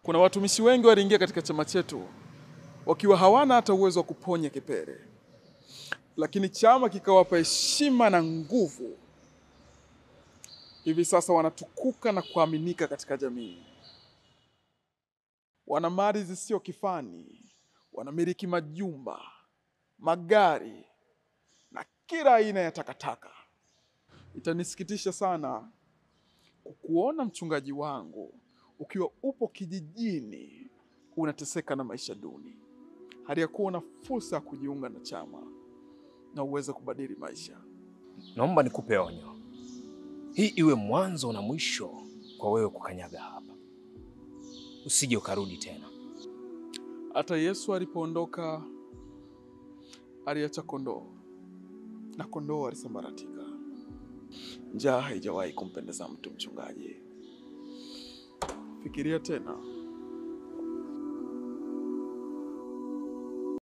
Kuna watumishi wengi waliingia katika chama chetu wakiwa hawana hata uwezo wa kuponya kipere, lakini chama kikawapa heshima na nguvu. Hivi sasa wanatukuka na kuaminika katika jamii. Wana mali zisizo kifani, wanamiliki majumba, magari na kila aina ya takataka. Itanisikitisha sana kukuona mchungaji wangu ukiwa upo kijijini unateseka na maisha duni, hali ya kuwa na fursa ya kujiunga na chama na uweze kubadili maisha. Naomba nikupe onyo. Hii iwe mwanzo na mwisho kwa wewe kukanyaga hapa. Usije ukarudi tena. Hata Yesu alipoondoka aliacha kondoo, na kondoo alisambaratika. Njaa haijawahi kumpendeza mtu, mchungaji. Fikiria tena.